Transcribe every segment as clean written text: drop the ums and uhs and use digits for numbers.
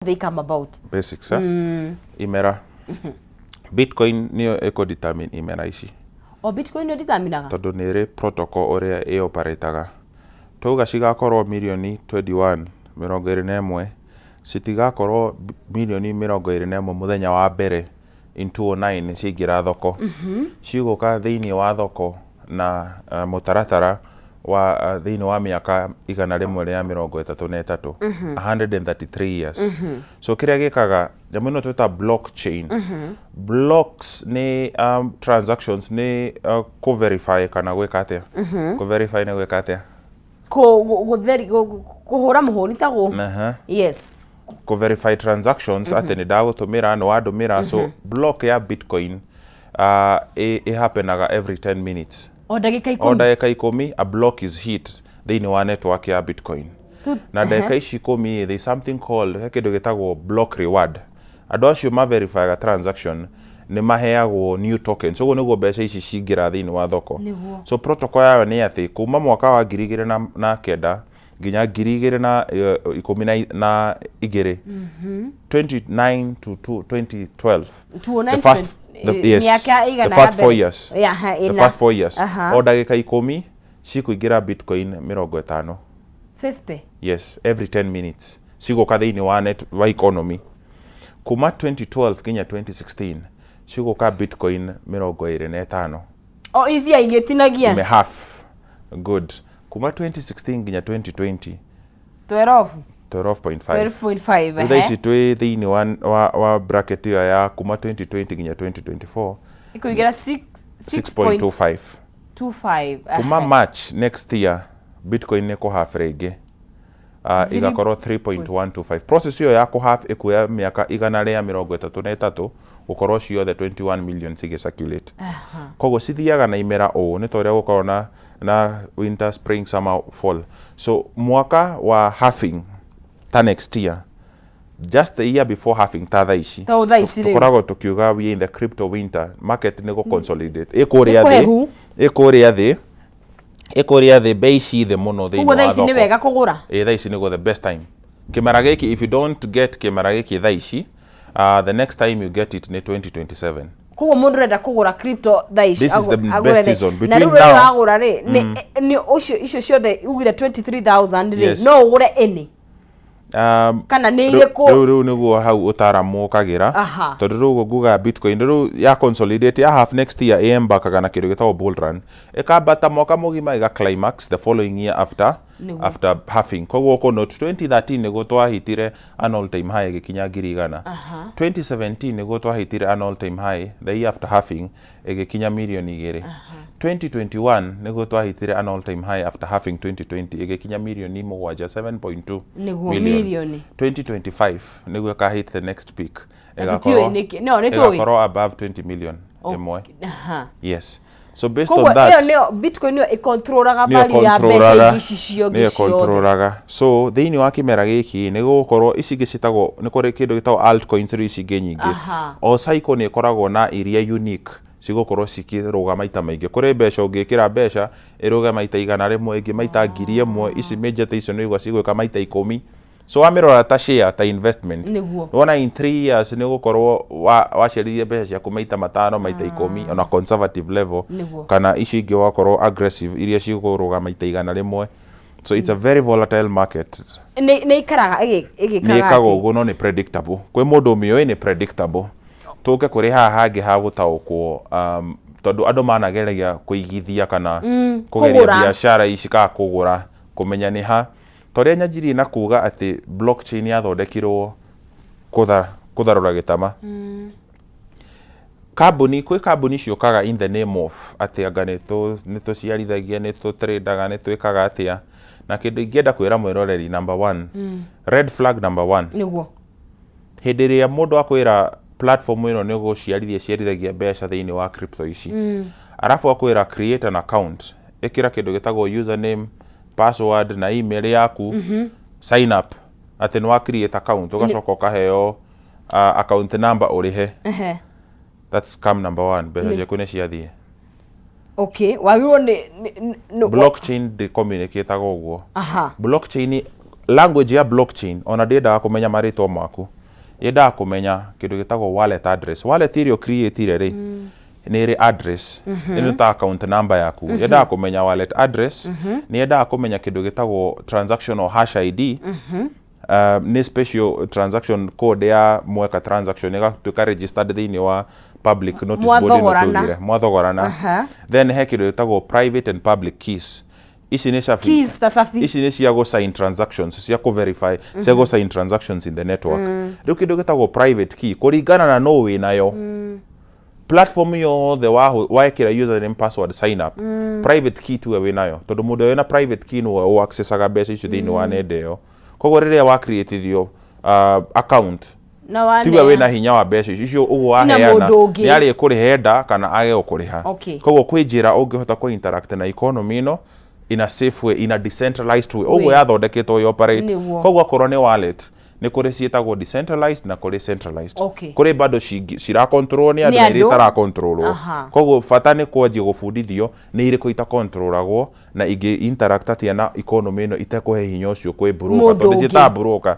They come about. Basics, eh? Imera Bitcoin nĩyo ĩkũ-determine imera ici. O Bitcoin nĩ determinaga? Tondũ nĩ ĩrĩ protocol ũrĩa ĩoparĩtaga. Twauga cigakorwo mirioni 21, 21, citigakorwo mirioni 21 mũthenya wa mbere in 2009 ciaingĩra thoko. Cigũka thĩinĩ wa thoko na mũtaratara wa thĩinĩ wa mĩaka 133, 133 years. So kĩrĩa gĩkaga nyamũ ĩno twĩta blockchain, blocks nĩ transactions, nĩ kũ-verify kana gwĩka atĩa? Kũ-verify nĩ gwĩka atĩa? Gũtheri, kũhũra mũhũri tagwo. Yes. Kũ-verify transactions atĩ nĩ ndagũtũmĩra, nĩ wandũmĩra. So block ya Bitcoin ĩ happenaga every 10 minutes. O ndagĩka O 10. Ndagĩka 10 a block is hit thĩinĩ wa network ya Bitcoin. Na ndagĩka ici 10, there is something called, he kĩndũ gĩtagwo block reward. Andũ acio ma verifyaga transaction nĩ maheagwo new tokens. Ũguo nĩguo mbeca ici cingĩra thĩinĩ wa thoko. So protocol yayo nĩ atĩ kuma mwaka wa 2009 nginya ngiri igĩrĩ na ikũmi na igĩrĩ, 29 to 2012, 2009. The first, yes, mĩaka igana the first ya 4 mbere. years. Yeah, the ĩna. first 4 years, o ndagĩka 10 cikũingĩra Bitcoin 50. 50. Yes, every 10 minutes cigũka thĩinĩ wa net wa economy. Kuma 2012 nginya 2016 cigũka Bitcoin 25. O ithia igĩtinagia. Ime half. Good. Kuma 2016 nginya 2020, 12. 12.5. 12.5. Rĩu thaa ici twĩ thĩinĩ wa bracket ĩyo ya kuma 2020 nginya 2024. Ĩkũingĩra 6. 6.25. 6.25. Kuma March next year Bitcoin nĩ kũ-half rĩngĩ, igakorwo 3.125. Process ĩyo ya kũ-half ĩkuoya mĩaka 133 gũkorwo ciothe 21 million cigĩ-circulate. Koguo cithiaga na imera ũũ, nĩ ta ũrĩa gũkorwo na winter, spring, summer, fall. So mwaka wa halving, ta next year, just the year before halving, ta thaa ici, Ta thaa ici rĩu. Tũkoragwo tũkiuga we in the crypto winter. Market nĩ gũ consolidate, ĩkũrĩa thĩ. Kũhehu. Ĩkũrĩa thĩ, ĩkũrĩa thĩ, bei ci thĩ mũno thĩinĩ Koguo thaa wa ici nĩ thoko. wega kũgũra. Ĩ, thaa ici nĩguo the best time. Kĩmera gĩkĩ, if you don't get kĩmera gĩkĩ thaa ici, the next time you get it nĩ 2027. Koguo mũndũ ũrenda kũgũra crypto thaa ici This is the agũre best rĩ. season. Na Between rĩu rĩrĩa now- wagũra rĩ, nĩ ũcio icio ciothe ugire 23,000 rĩ, Yes. no ũgũre any kana nĩ irĩkũ? Rĩu nĩguo hau ũtaramu ũkagĩra. Tondũ rĩu nguga Bitcoin rĩu ya consolidate, ya half next year, ĩembakaga na kĩndũ gĩtagwo bull run, ĩkambata mwaka mũgima, ĩga climax the following year after after halving. Koguo kũno 2013 nĩguo twahitire an all time high, ĩgĩkinya 100,000. 2017 nĩguo twahitire an all time high, the year after halving, ĩgĩkinya mirioni 2. 2021 nĩguo twahitire an all time high after halving 2020, ĩgĩkinya mirioni 7, 7.2 Nĩguo, million. Mirioni. 2025 nĩguo ĩkahit the next peak. Na tũtiũĩ nĩkĩ. No, nĩ tũĩ. Ĩgakorwo above 20 million ĩmwe. Yes, so based Koguo on that, ĩyo nĩyo Bitcoin, nĩyo ĩcontrolaga nĩyo value ya mbeca controlaga- ingĩ ici ciongĩ nĩyo ciothe. controlaga. So thĩinĩ wa kĩmera gĩkĩ nĩ gũgũkorwo ici ingĩ ciĩtagwo, nĩ kũrĩ kĩndũ gĩtagwo altcoins, rĩu ici ingĩ nyingĩ. O cycle nĩ ĩkoragwo na iria unique cigũkorwo cikĩrũga maita maingĩ. Kũrĩ mbeca ũngĩkĩra mbeca ĩrũge maita 100, ĩngĩ maita 1000. Ici major ta icio nĩ igua cigwĩka maita 10. So wamĩrora ta share, ta investment, wona in 3 years nĩ ũgũkorwo waciarithia mbeca ciaku maita 5, maita 10 on a conservative level. Kana icio ingĩ wakorwo aggressive, iria cigũrũga maita 100. So it's a very volatile market. Nĩ ikaraga Nĩ ĩgĩkaga ĩkaga atĩ ũguo, no nĩ predictable. Kwĩ mũndũ ũmĩũĩ, nĩ predictable. Tũke kũrĩ haha hangĩ ha gũtaũkwo, tondũ andũ manageragia kũigithia kana kũgeria kũgũra. Biacara ici kana kũgũra, kũmenya nĩ ha ta ũrĩa nyanjirie na kuga atĩ blockchain yathondekirwo kũtharũra gĩtama. Kambuni, kwĩ kambuni ciũkaga in the name of atĩ anga nĩ tũciarithagia, nĩ tũtradaga, nĩ twĩkaga atĩa. Na kĩndũ ingĩenda kwĩra mwĩroreri, number one, red flag number one, hĩndĩ ĩrĩa mũndũ akwĩra platform ĩno nĩ gũciarithia ciarithagia mbeca thĩinĩ wa crypto ici, arabu akwĩra create an account, ĩkĩra kĩndũ gĩtagwo username, password na email yaku, sign up, atĩ nĩ wa create account, ũgacoka ũkaheo account number ũrĩhe. That's scam number one. Mbeca ciaku nĩ ciathiĩ. Okay, wagĩrĩirwo nĩ Blockchain ndĩcommunicataga ũguo. Blockchain Language ya blockchain ona ndĩendaga kũmenya marĩtwa maku, yendaga kũmenya kĩndũ gĩtagwo wallet address. Wallet ĩrĩa ũcreatire rĩ, nĩ ĩrĩ address, ĩno ta account number yaku. Yendaga kũmenya wallet address, nĩ yendaga kũmenya kĩndũ gĩtagwo transactional hash ID. Nĩ special transaction code ya mweka transaction ĩgatuĩka registered thĩinĩ wa public notice board ĩno. Mwathogorana. Tugire mwathogorana. Then he kĩndũ gĩtagwo private and public keys. Ici nĩ cabi. Keys ta cabi. Ici nĩ cia gũ sign transactions, cia kũ verify, cia gũ sign transactions in the network. Rĩu kĩndũ gĩtagwo private key, kũringana na no wĩ nayo, platform yothe wekĩra username, password, sign up, private key tuwe wĩ nayo, tondũ mũndũ wĩna private key nĩwe ũaccessaga mbeca icio thĩinĩ wa nenda ĩyo. Koguo rĩrĩa wa creatithio account, na tiwe wanea wĩna hinya wa mbeca icio icio ũguo Ina waheana, mũndũ ũngĩ. nĩ arĩ kũrĩha enda kana age gũkũrĩha. Koguo kwĩ njĩra ũngĩhota kũ interact na economy ĩno in a safe way, in a decentralized way, ũguo Way. yathondeketwo ĩ operate. Koguo akorwo nĩ wallet, nĩ kũrĩ ciĩtagwo decentralized na kũrĩ centralized. Kũrĩ bado ciracontrolwo nĩ andũ Nĩ na iria andũ. itaracontrolwo. Koguo bata nĩ kwanjia gũbundithio nĩ irĩkũ itacontrolagwo na ingĩ interact atĩa na economy ĩno itekũhe hinya ũcio kwĩ broker, Mũndũ tondũ ũngĩ. ciĩtaga broker.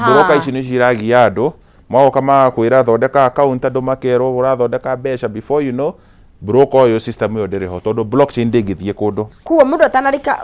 Broker ici nĩ ciragia andũ, magoka magakwĩra thondeka account, andũ makerwo ũrathondeka mbeca. Before you know, broker ũyũ, system ĩyo ndĩrĩ ho, tondũ blockchain ndĩngĩthiĩ kũndũ. Koguo mũndũ atanarika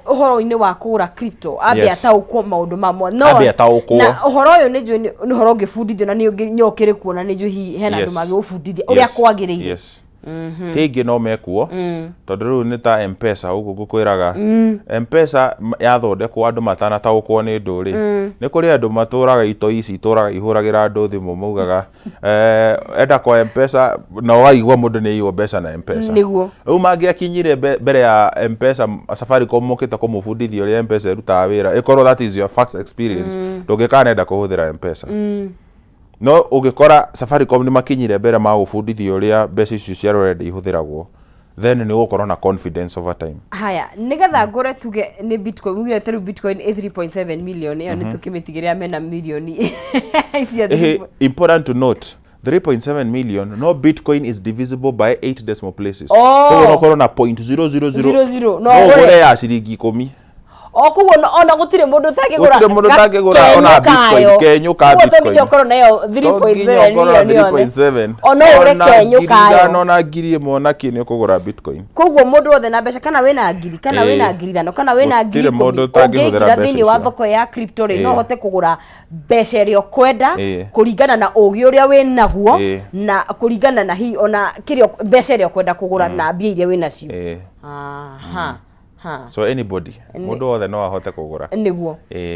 ũhoro-inĩ wa kũgũra crypto, ambe ataũkwo maũndũ mamwe no. Ambe ataũkwo. Na ũhoro ũyũ nĩ njũĩ nĩ ũhoro ũngĩbundithio na nĩ ũkĩrĩ kuo, na nĩ njũĩ hihi hena andũ mangĩgũbundithia ũrĩa kwagĩrĩire. Yes, tingĩ no mekuo, tondũ rĩu nĩ ta Mpesa ũguo ngũkwĩraga. Mpesa yathondekwo, andũ matanataũkwo nĩ ndũ rĩ, nĩ kũrĩ andũ matũraga itoi ici itũraga ihũragĩra andũ thimũ, maugaga enda kwa Mpesa, na ũgaigua mũndũ nĩ aiywo mbeca na Mpesa. Rĩu mangĩakinyire mbere ya Mpesa, Safaricom mokĩte kũmũbundithia ũrĩa Mpesa ĩrutaga wĩra, ĩkorwo that is your first experience, ndũngĩkanenda kũhũthĩra Mpesa. No ũngĩkora Safaricom nĩ makinyire mbere magũbundithia ũrĩa mbeca icio cia rũrenda ihũthĩragwo, then nĩ ũgũkorwo na confidence over time. Haya, nĩgetha ngũre, tuge nĩ bitcoin, ugire ta rĩu bitcoin ĩ 3.7 million, ĩyo nĩ tũkĩmĩtigĩrĩra mena milioni icio. Ehe, important to note, 3.7 million, no bitcoin is divisible by 8 decimal places. Koguo no ũkorwo na 0.000 00, no no ũgũre. ũgũre ya ciringi 10. O koguo ona gũtirĩ mũndũ ũtangĩgũra. Gũtirĩ mũndũ ũtangĩgũra ona bitcoin, kenyũ ka Koguo to bitcoin. nginya ũkorwo nayo To nginya 3.7 ũkorwo na million yothe. 3.7. O no ũgũre Ona kenyũ ngiri kayo. ithano na 1000 ona kĩ, nĩ ũkũgũra bitcoin. Koguo mũndũ wothe na mbeca, kana wĩna ngiri, kana wĩna 5,000, kana wĩna ngiri Gũtirĩ mũndũ 10, ũtangĩhũthĩra ũngĩingĩra mbeca thĩinĩ wa icio. thoko ya crypto rĩ, no ũhote kũgũra mbeca ĩrĩa ũkwenda kũringana na ũgĩ ũrĩa wĩ naguo, na kũringana na hihi ona kĩrĩa mbeca ĩrĩa ũkwenda kũgũra na mbia iria wĩ nacio. Aha. Ha. So anybody, mũndũ wothe no ahote kũgũra.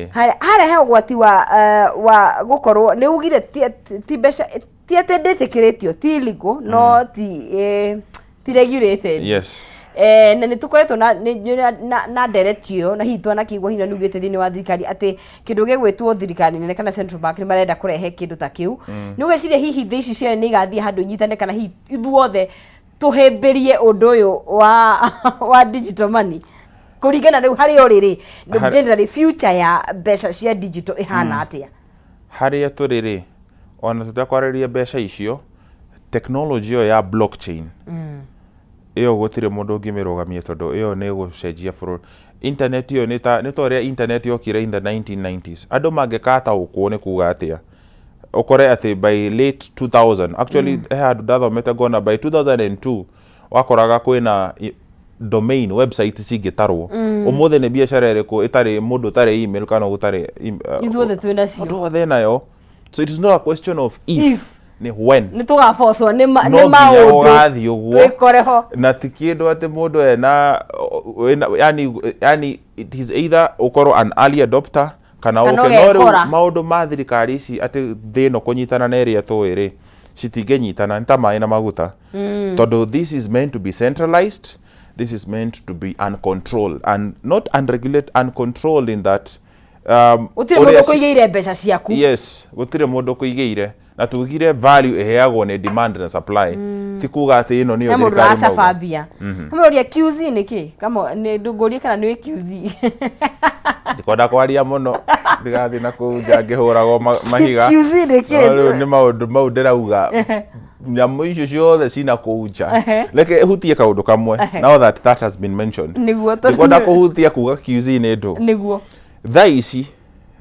Harĩa he ũgwati wa wa gũkorwo nĩ ugire ti mbeca, ti atĩ ndĩtĩkĩrĩtio, ti illegal, no ti regulated. Na nä tå koretwo na ndereti ĩyo, na hihi twanakĩigua hinya nĩ ugĩte thĩinĩ wa thirikari atĩ kĩndũ gĩgwĩtwo thirikari nene kana central bank nĩ marenda kũrehe kĩndũ ta kĩu. Nĩ ũgwĩciria hihi thĩ ici cierĩ nĩ igathiĩ handũ inyitane, kana hihi ithuothe tũhĩmbĩrie ũndũ ũyũ wa digital money kũringana rĩu harĩa ũrĩ rĩ, generally future ya mbeca cia digital ĩhana atĩa? Harĩa tũrĩ rĩ, ona tũtekwarĩria mbeca icio, technology ĩyo ya blockchain ĩyo gũtirĩ mũndũ ũngĩmĩrũgamia, tondũ ĩyo nĩ ĩgũcenjia bũrũri. Internet ĩyo nĩ ta ũrĩa internet yokire in the 1990s. Andũ mangĩkataũkwo nĩ kuga atĩa, ũkore atĩ by late 2000, actually he handũ ndathomete ngona by 2002 wakoraga kwĩna domain website cingĩtarwo. Ũmũthĩ nĩ biacara ĩrĩkũ ĩtarĩ mũndũ ũtarĩ email kana gũtarĩ Ithuothe twĩ nacio. Mũndũ wothe enayo. So it is not a question of if, If. Nĩ when. Nĩ tũgabocwo nĩ No nginya maũndũ ũgathiĩ ũguo. Twĩkore ho. Na ti kĩndũ atĩ mũndũ ena yani it is either ũkorwo an early adopter kana Kana ũke. No rĩu ũgekora. maũndũ ma thirikari ici atĩ thĩ ĩno kũnyitana na ĩrĩa tũĩ rĩ, citingĩnyitana, nĩ ta maĩ na maguta, tondũ this is meant to be centralized, this is meant to be uncontrolled and not unregulated, uncontrolled in that Gũtirĩ ũrĩa mũndũ ũkũigĩire mbeca ciaku. Yes, gũtirĩ mũndũ ũkũigĩire, na tugire value ĩheagwo nĩ demand na supply, ti kuga atĩ ĩno nĩyo He mũndũ thirikari mauga. ũracabambia kamũria QZ nĩ kĩ? Kamo nĩ ndũngũrie kana nĩ QZ? Ndikwenda kwaria mũno, ndigathiĩ na kũu nja ngĩhũragwo mahiga. QZ nĩ kĩ? No rĩu nĩ maũndũ mau ndĩrauga, nyamũ icio ciothe cina kũu nja. Reke hutie kaũndũ kamwe now that that has been mentioned. Nĩguo, tondũ Ndikwenda kũhutia kuga QZ nĩ ndũ. Thaa ici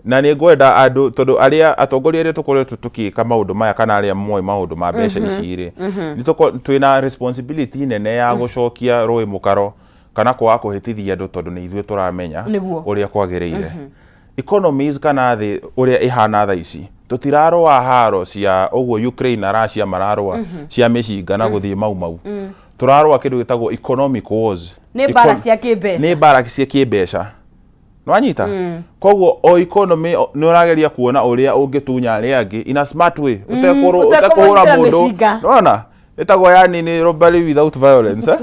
na nĩ ngwenda andũ, tondũ arĩa atongoria arĩa tũkoretwo tũkĩka maũndũ maya kana arĩa moĩ maũndũ ma mbeca ici rĩ, nĩ twĩna responsibility nene ya gũcokia rũĩ mũkaro kana kwaga kũhĩtithia andũ, tondũ nĩ ithuĩ tũramenya ũrĩa kwagĩrĩire. Economies kana thĩ ũrĩa ĩhana thaa ici, tũtirarũa haro cia ũguo Ukraine na Russia mararũa cia mĩcinga na gũthiĩ mau mau. Tũrarũa kĩndũ gĩtagwo economic wars. Nĩ mbara cia kĩmbeca. Nĩ mbara cia kĩmbeca, nwanyita? Koguo o economy nĩ ũrageria kuona ũrĩa ũngĩtunya arĩa angĩ in a smart way, ũtekũhũra ũtekũmanyitĩra mũndũ. Mĩcinga. Nona ĩtagwo yani nĩ robbery without violence, eh?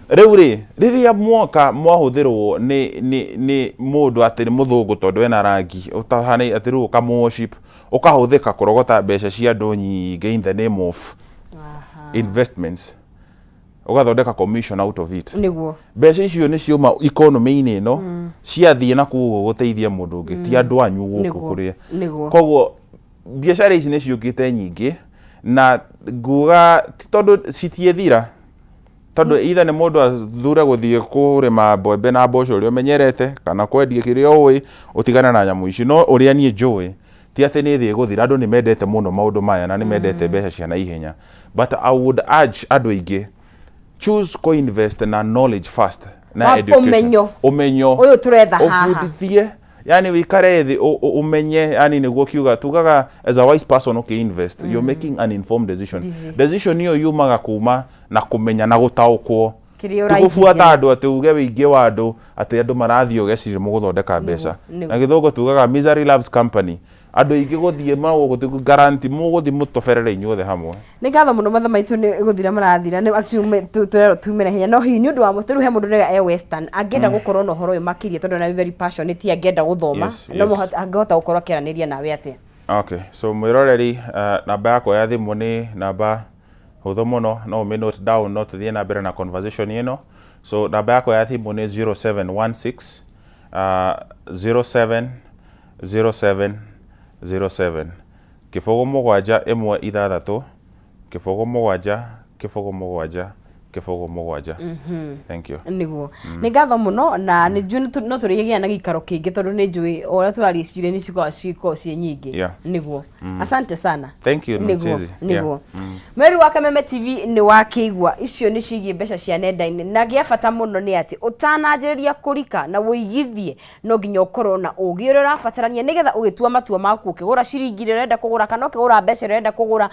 Rĩu rĩ, rĩrĩa mwoka mwahũthĩrwo nĩ mũndũ atĩ nĩ mũthũngũ tondũ ena rangi ũtahana, atĩ rĩu ũkamũworship, ũkahũthĩka kũrogota mbeca cia andũ nyingĩ in the name of investments, ũgathondeka commission out of it. Mbeca icio nĩ ciuma economy-inĩ ĩno, ciathiĩ na kũu gũteithia mũndũ ũngĩ, ti andũ anyu gũkũ kũrĩa. Koguo biacara ici nĩ ciũkĩte nyingĩ na nguga ti tondũ citiĩthira, tondũ either nĩ mũndũ athure gũthiĩ kũrĩma mbembe na mboco ũrĩa ũmenyerete kana kwendia kĩrĩa ũĩ, ũtigane na nyamũ ici. No ũrĩa niĩ njũĩ ti atĩ nĩ thĩ ĩgũthira. Andũ nĩ mendete mũno maũndũ maya na nĩ mendete mbeca cia naihenya, but I would urge andũ aingĩ, choose co-invest na knowledge first na Wa education. Ũmenyo. Ũmenyo. Ũyũ tũretha haha. Ũbundithie, yani wikare thĩ ũmenye, yani nĩguo kiuga tugaga as a wise person ũkĩ-invest, you're making an informed decision. Decision. Decision ĩyo yumaga kuma na kũmenya na gũtaũkwo. Kĩrĩa Ti gũbuata ũraigithia. Andũ atĩ uge wĩingĩ wa andũ, atĩ andũ marathiĩ ũgeciria mũgũthondeka mbeca. Na gĩthũngũ tugaga misery loves company. Andũ aingĩ gũthiĩ magũgũtĩ guarantee mũgũthiĩ mũtoberere inyuothe hamwe. Nĩ ngatho mũno, matha maitũ nĩ gũthira marathira, nĩ actually tũrerwo tume na hinya, no hihi nĩ ũndũ wa rĩu he mũndũ rega e western angĩenda gũkorwo na ũhoro ũyũ makĩria, tondũ na very passionate, angĩenda gũthoma, no angĩhota gũkorwo akĩaranĩria nawe atĩa? Okay, so mwĩroreri, namba yakwa ya thimũ nĩ namba hũthũ mũno, no ũmĩ note down, no tũthiĩ na mbere na conversation ĩno. So namba yakwa ya thimũ nĩ 0716 07 07 07, 0 7 1 6 0 7 0 7 0 7. Thank you. Nĩguo, nĩ ngatho mũno, na nĩ njũĩ no tũrĩgĩa na gĩikaro kĩngĩ, tondũ nĩ njũĩ o ũrĩa tũraria ciũria nĩ cikoragwo ciĩ nyingĩ. Nĩguo, asante sana. Thank you, Nĩguo. Nonsizi. Nĩguo, mweri wa Kameme TV nĩ wakĩigua icio nĩ ciĩgiĩ mbeca cia nenda-inĩ, na gĩa bata mũno nĩ atĩ ũtananjĩrĩria kũrika na wũigithie, no nginya ũkorwo na ũgĩ ũrĩa ũrabatarania, nĩgetha ũgĩtua matua maku, ũkĩgũra ciringi ĩrĩa ũrenda kũgũra kana ũkĩgũra mbeca ĩrĩa ũrenda kũgũra,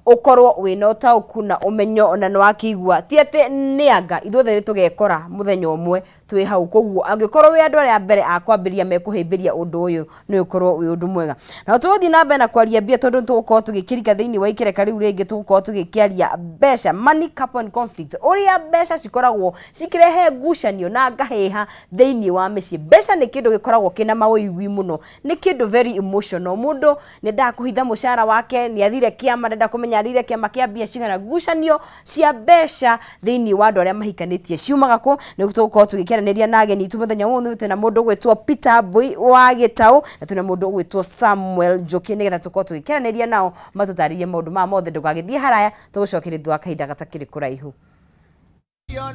ũkorwo wĩna ũtaũku na ũmenyo. Na nĩ wakĩigua ti atĩ nĩ anga ithuothe nĩ tũgekora mũthenya ũmwe twĩ hau. Koguo angĩkorwo wĩ andũ arĩa mbere a kwambĩrĩria mekũhĩmbĩria ũndũ ũyũ, nĩ ũkorwo wĩ ũndũ mwega. Na tũgũthiĩ na mbere na kwaria mbia, tondũ tũgũkorwo tũgĩkĩrika thĩinĩ wa ikereka rĩu rĩngĩ, tũgũkorwo tũgĩkĩaria mbeca, money, couple and conflicts, ũrĩa mbeca cikoragwo cikĩrehe ngucanio na ngahĩha thĩinĩ wa mĩciĩ. Mbeca nĩ kĩndũ gĩkoragwo kĩna maũigui mũno, nĩ kĩndũ very emotional. Mũndũ nĩ endaga kũhitha mũcara wake, nĩ athire kĩama, ndenda kũmenya athire kĩama kĩa mbia cigana. Ngucanio cia mbeca thĩinĩ wa andũ arĩa mahikanĩtie ciumaga kũ? Nĩ tũgũkorwo tũgĩkĩaranĩria na ageni itũ mũthenya wa ũmũthĩ. Twĩna mũndũ ũgwĩtwo Peter Mbui wa Gĩtaũ na twĩna mũndũ ũgwĩtwo Samuel Njoki, nĩgetha tũkorwo tũgĩkĩaranĩria nao matũtarĩrie maũndũ maya mothe. Ndũgagĩthiĩ haraya, tũgũcokeria thutha wa kahinda gatakĩrĩ kũraihu.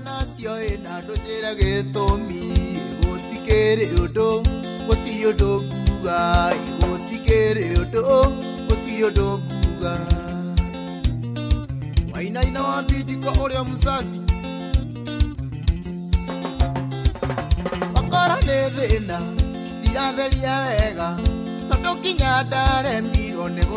Nacio ĩna ndũnjĩre gĩtũmi, gũtikĩrĩ ũndũ, gũtirĩ ũndũ nguga, gũtikĩrĩ ũndũ, gũtirĩ ũndũ nguga. Wainaina wa mbindiko ũrĩa mũsafi wakora nĩ thĩna ndiratheria wega tondũ nginya ndaremirwo nĩ.